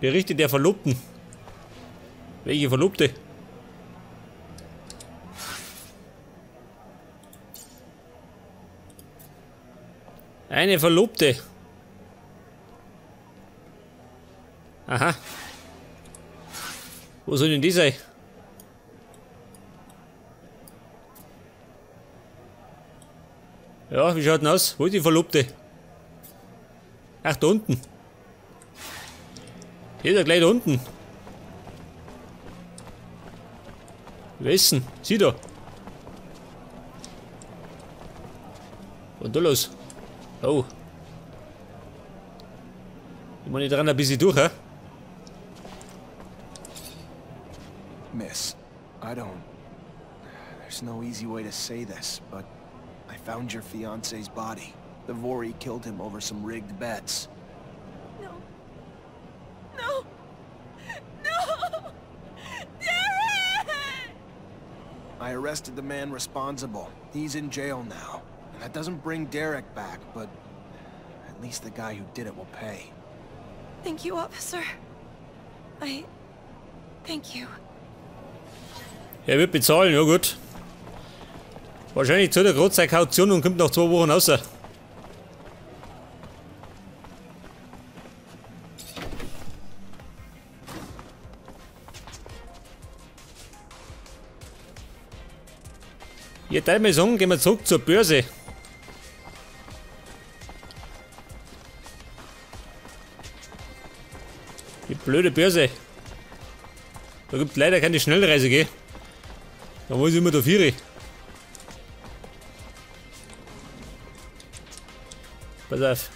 Berichte der Verlobten. Welche Verlobte? Eine Verlobte. Aha. Wo soll denn die sein? Ja, wie schaut denn aus? Wo ist die Verlobte? Ach, da unten. Die ist ja gleich da unten. Wessen? Sieh da. Und da los. Oh. Ich meine, ich dran ein bisschen durch, hä? Miss, I don't. There's no easy way to say this, but I found your fiance's body. The Vori killed him over some rigged bets. No. No. No! Derek! I arrested the man responsible. He's in jail now. And that doesn't bring Derek back, but at least the guy who did it will pay. Thank you, officer. Thank you. Er wird bezahlen, ja gut. Wahrscheinlich zahlt er gerade seine Kaution und kommt nach 2 Wochen raus. Ja, darf ich mal sagen, gehen wir zurück zur Börse. Die blöde Börse. Da gibt es leider keine Schnellreise, gell? Da muss ich immer da vier. Pass auf.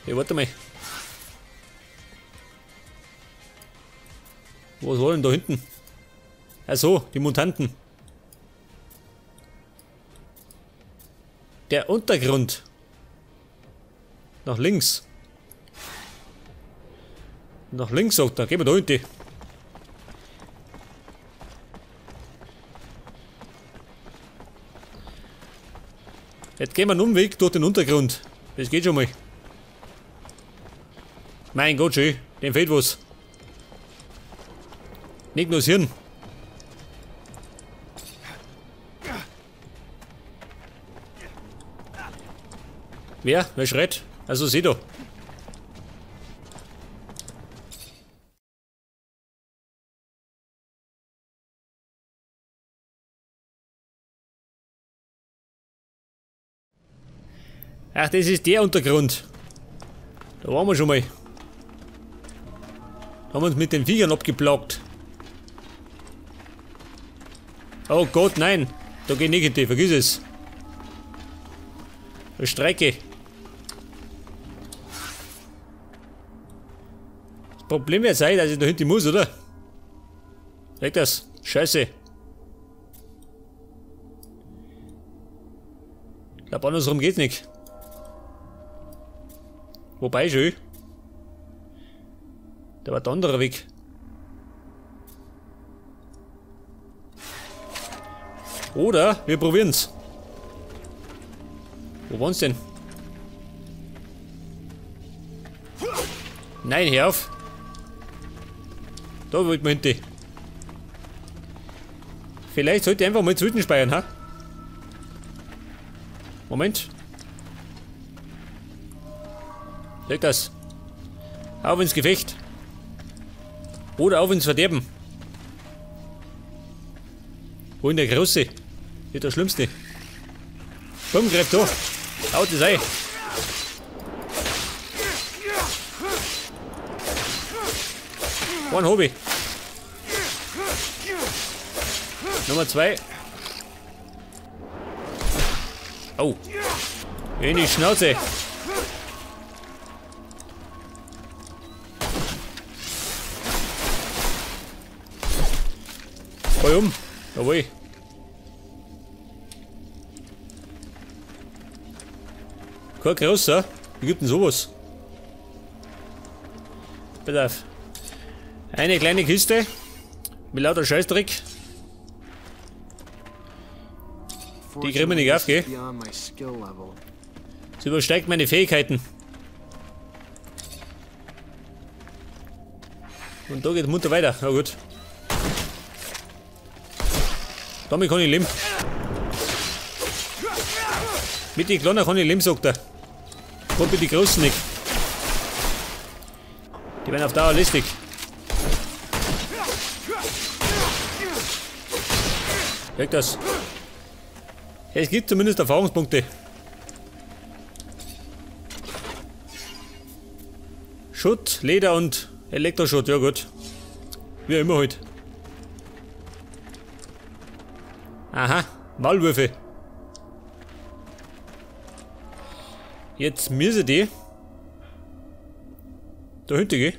Ja, warte mal. Was war denn da hinten? Ach so, die Mutanten. Der Untergrund. Nach links. Nach links, sagt er. Gehen wir da hinten. Jetzt gehen wir einen Umweg durch den Untergrund. Das geht schon mal. Mein Gott, schön. Dem fehlt was. Nicht nur das Hirn. Wer? Wer schreit? Also sieh da. Ach, das ist der Untergrund. Da waren wir schon mal. Da haben wir uns mit den Viechern abgeplagt. Oh Gott, nein. Da geh ich nicht hin, vergiss es. Da streike. Das Problem wird sein, dass ich da hinten muss, oder? Leg das. Scheiße. Ich glaub, andersrum geht's nicht. Wobei schön. Da war der andere Weg. Oder wir probieren's. Wo waren's denn? Nein, hör auf. Da wollte man hinten. Vielleicht sollte ich einfach mal zwischenspeichern, ha? Moment. Leg das. Auf ins Gefecht. Oder auf ins Verderben. Wo in der Große? Nicht der Schlimmste. Komm, greif da. Haut es ein. Ein Hobby. Nummer 2. Oh. In die Schnauze. Voll um. Jawohl. Kein großer. Wie gibt denn sowas? Pass auf. Eine kleine Kiste mit lauter Scheißdreck. Die kriegen wir nicht auf, gell? Das übersteigt meine Fähigkeiten. Und da geht munter weiter. Na gut. Damit kann ich leben. Mit den Kleinen kann ich leben, sagt er. Kommt mit den Großen nicht. Die werden auf Dauer lästig. Kriegt das. Es gibt zumindest Erfahrungspunkte. Schutt, Leder und Elektroschutt, ja gut. Wie immer halt. Aha, Maulwürfe. Jetzt müsse die dahinter gehen.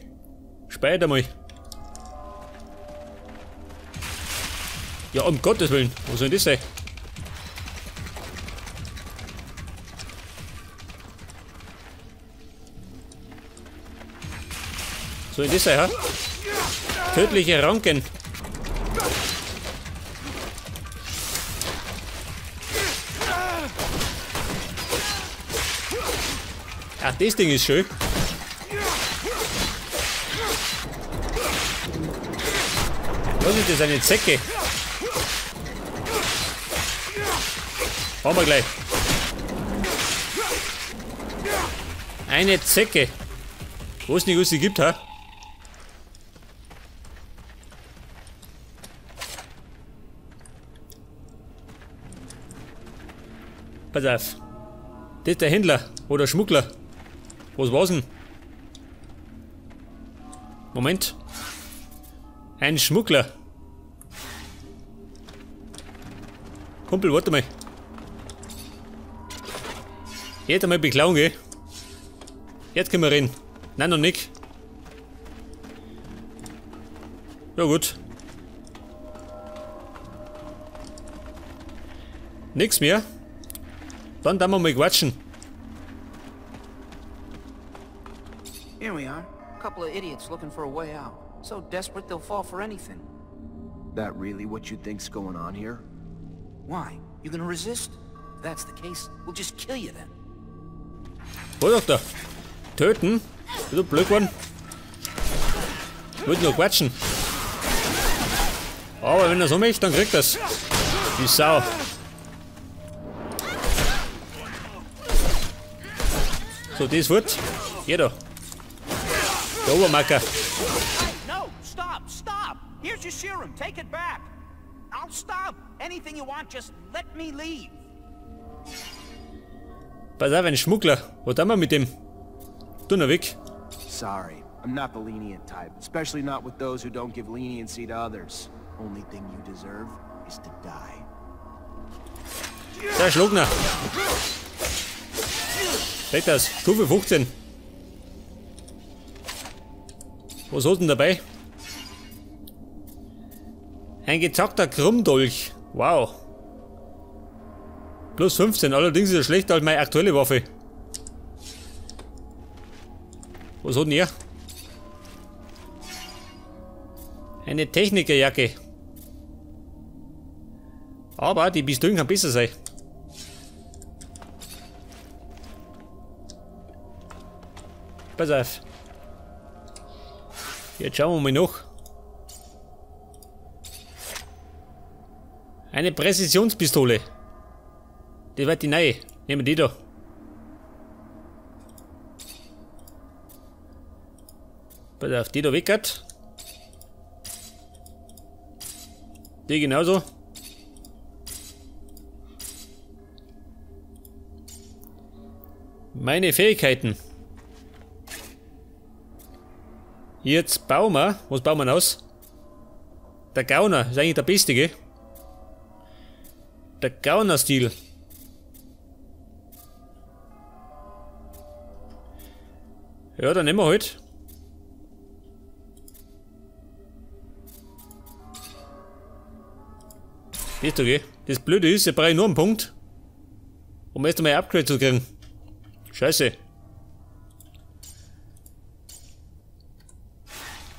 Speichert einmal. Ja, um Gottes Willen. Was soll denn das sein? Soll denn das sein, ha? Tödliche Ranken. Ach, das Ding ist schön. Was ist das? Eine Zecke? Haben wir gleich. Eine Zecke. Wo es nicht was sie gibt, ha? Pass auf. Das ist der Händler oder Schmuggler. Was war's denn? Moment. Ein Schmuggler. Kumpel, warte mal. Jetzt einmal beklauen, gell? Jetzt können wir reden. Nein, noch nicht. Ja gut. Nix mehr. Dann darf wir mal quatschen. Here we are. A couple of idiots looking for a way out. So desperate they'll fall for anything. That really what you think's going on here? Why? You gonna resist? If that's the case, we'll just kill you then. Wo doch da? Töten? Bist du blöd geworden? Ich wollte nur quatschen. Aber wenn er so möchte, dann kriegt er's. Die Sau. So, das wird. Geh doch. Der Obermacker. Hey, no, stop, stop. Here's your serum. Take it back. I'll stop. Anything you want, just let me leave. Pass auf, ein Schmuggler. Was tun wir mit dem? Tu noch weg. Sorry, I'm not the lenient type, especially not with those who don't give leniency to others. Only thing you deserve is to die. Der Schlugner. Weg das. Stufe 15. Was hat denn dabei? Ein gezackter Krummdolch. Wow. Plus 15, allerdings ist er schlechter als meine aktuelle Waffe. Was hat denn er? Eine Technikerjacke. Aber die Pistolen kann besser sein. Pass auf. Jetzt schauen wir mal noch. Eine Präzisionspistole. Die wird die neue. Nehmen wir die da. Pass auf, die da weg hat. Die genauso. Meine Fähigkeiten. Jetzt bauen wir. Was bauen wir aus? Der Gauner ist eigentlich der Beste, gell? Der Gauner-Stil. Ja, dann nehmen wir halt. Das ist okay. Das Blöde ist, ich brauche nur einen Punkt, um erst einmal ein Upgrade zu kriegen. Scheiße.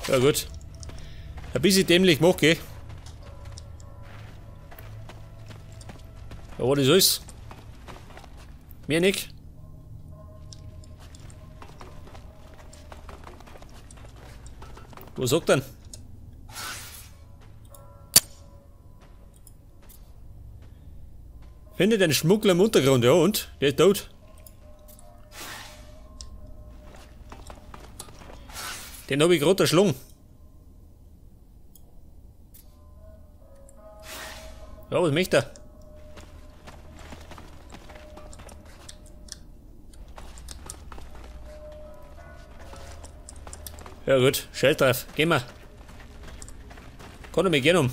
Ja gut. Ein bisschen dämlich gemacht, gell? Aber das alles. Mehr nicht. Was sagt er denn? Findet einen Schmuggler im Untergrund, ja und? Der ist tot. Den hab ich gerade erschlagen. Ja, was möchte er? Ja gut, scheiß drauf, gehen wir. Kann ich mich gerne um.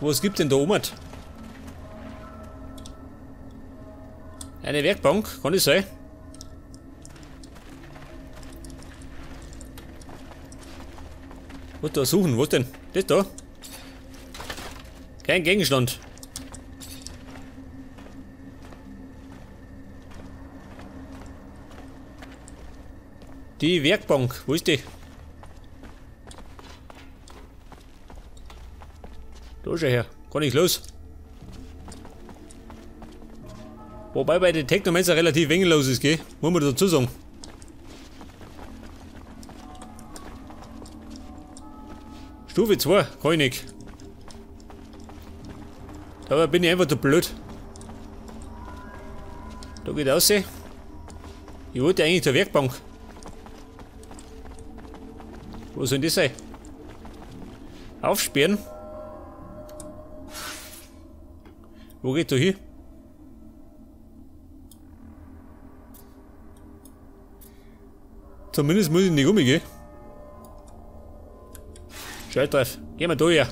Was gibt's denn da oben? Eine Werkbank, kann das sein? Was da suchen? Was denn? Das da? Kein Gegenstand. Die Werkbank, wo ist die? Da schau her, kann ich los. Wobei bei den Technomancer relativ wenig los ist, gell? Muss man dazu sagen. Stufe 2, kann ich nicht. Dabei bin ich einfach zu blöd. Da geht raus. Ich wollte eigentlich zur Werkbank. Wo soll denn das sein? Aufsperren. Wo geht da hin? Zumindest muss ich nicht umgehen. Scheiß drauf. Gehen wir da her.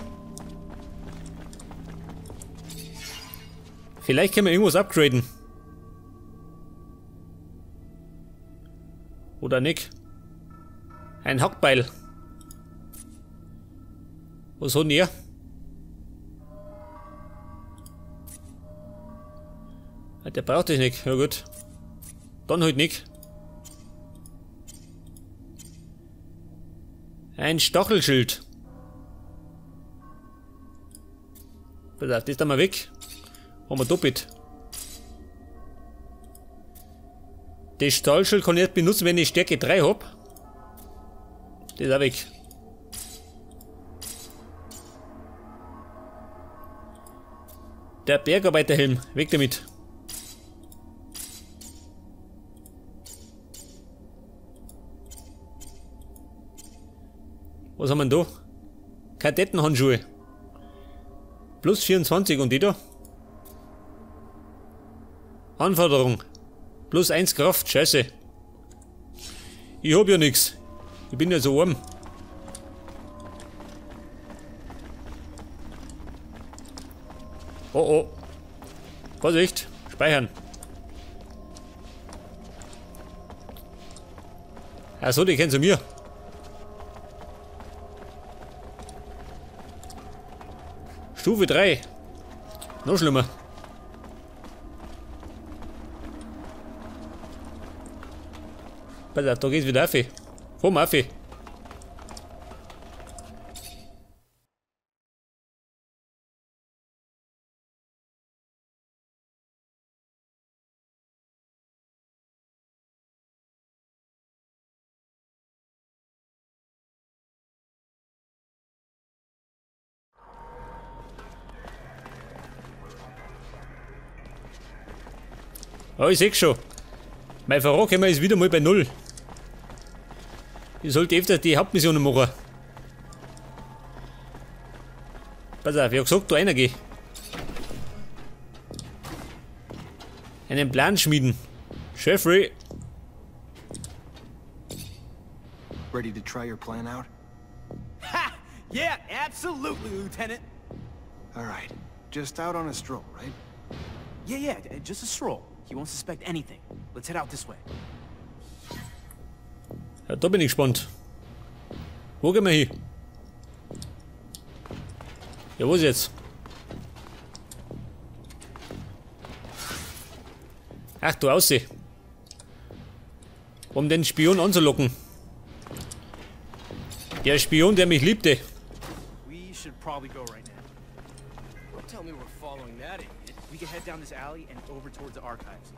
Vielleicht können wir irgendwas upgraden. Oder nicht. Ein Hackbeil. Was hat denn er? Der braucht das nicht. Ja gut. Dann halt nicht. Ein Stachelschild. Pass auf, das da mal weg. Haben wir doppelt. Das Stahlschild kann ich erst benutzen, wenn ich Stärke 3 hab. Das ist auch weg. Der Bergarbeiterhelm. Weg damit. Was haben wir denn da? Kadettenhandschuhe. Plus 24 und die da? Anforderung. Plus 1 Kraft. Scheiße. Ich hab ja nix. Ich bin ja so arm. Oh oh. Vorsicht. Speichern. Achso, die kennen zu mir. Stufe 3. Noch schlimmer. Pass auf, da geht's wieder auf. Komm auf. Oh, ich seh schon. Mein Vorankommen ist wieder mal bei 0. Ich sollte öfter die Hauptmissionen machen. Pass auf, ich hab gesagt, da einer geh. Einen Plan schmieden. Jeffrey. Ready to try your plan out? Ha! Yeah, absolutely, Lieutenant. All right. Just out on a stroll, right? Yeah, just a stroll. He won't suspect anything. Let's head out this way. Ja, da bin ich gespannt. Wo gehen wir hin? Ja, wo ist jetzt? Ach, du Ausseh. Um den Spion anzulocken. Der Spion, der mich liebte. We should probably go right now. Don't tell me we're following that idiot. We can head down this alley and over towards the archives.